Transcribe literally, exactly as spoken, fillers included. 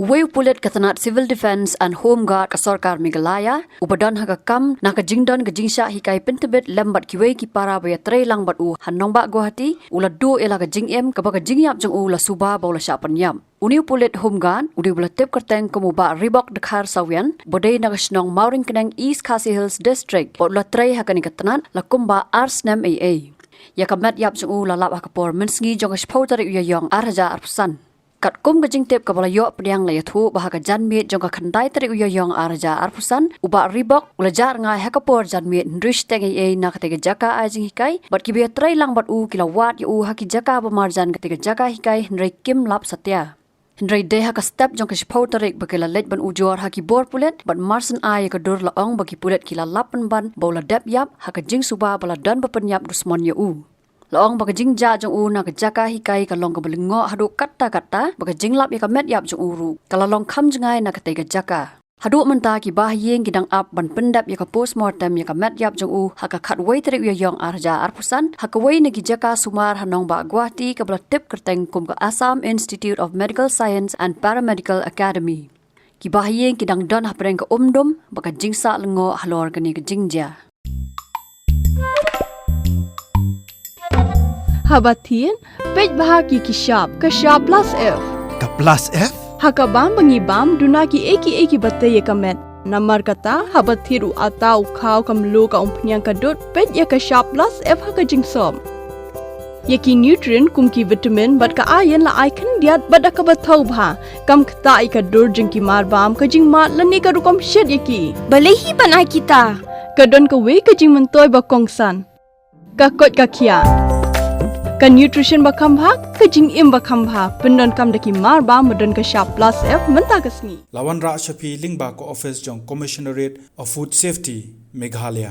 Uwei u pulit ka tnat Civil Defence and Home Guard ka sorkar Meghalaya, uba don ha ka kam na ka jingdon ka jingshah hikai pyntbit lem bad kiwei ki para ba ïatrei lang bad u ha nongbah Guwahati, u la duh ïa la ka jingim kaba ka jingïap jong u la suba ba u la shah pynïap. Une u pulit Home Guard, u dei uba la tip kyrteng kum u Bah Ribok Dkhar Sawian, uba dei na ka shnong Mawryngkneng, East Khasi Hills District, bad u la trei ha kane ka tnat la kumba ar snem eiei. Ïa ka met ïap jong u la lap ha ka por mynsngi jong ka shiphew tarik u Ïaïong ar hajar arphew san. Katkum ka jingtip kaba la ïoh pdiang, la ïathuh ba ha ka janmiet jong ka khyndai tarik u Ïaïong ar hajar arphew san, u Bah Ribok u la jah rngai ha ka por janmiet hynriew shiteng eiei na katei ka jaka ai jinghikai, bad kiba ïatrei lang bad u ki la wad ïa u ha ki jaka ba marjan katei ka jaka hikai hynrei kim lap satia. Hynrei dei ha ka step jong ka shiphew tarik ba ki la leit ban ujor ha ki bor pulit, bad marsien ai ïa ka dur la ong ba ki pulit ki la lap pynban ba u la dep ïap ha ka jingsuba ba la don ba pynïap dusmon ïa u. La ong ba ka jingjah jong u na ka jaka hikai ka long kaba lyngngoh haduh katta katta, ba ka jinglap ïa ka met ïap jong u ruh ka la long kham jngai na katei ka jaka. Haduh mynta ki bahaïing ki dang ap ban pyndep ïa ka postmortem ïa ka met ïap jong u ha ka khatwei tarik u Ïaïong ar hajar arphew san, ha kawei na ki jaka sumar ha nongbah Guwahati kaba la tip kyrteng kum ka Assam Institute of Medical Science and Paramedical Academy. Ki bahaïing ki dang don hapdeng ka umdum ba ka jingsah lyngngoh halor kane ka jingjia. Haba thied, peit bha ki ki shap, ka shap plus F. Ka plus F? Ha ka bam ba ngi bam, duna ki ei ki ei kiba tei ïa ka met. Namar kata, haba thied u atta, u khaw, ka mluh, ka umphniang, ka dud, peit ïa ka shap plus F ha ka jingsop. Ïa ki nutrient kum ki vitamin bad ka iron la ai khyndiat bad da kaba thaw bha. Kam ktah ïa ka dur jong ki mar bam, ka jingmad lane ka rukom shet ïa ki. Balei hi ban ai kita? Ka don kawei ka jingmyntoi ba kongsan. Ka koit ka khiah. Ka nutrition ba kham bha, ka jingim ba kham bha. Pyndonkam da ki mar bam ba don ka shap plus F mynta ka sngi. La wanrah sha phi lyngba ka office jong Commissionerate of Food Safety, Meghalaya.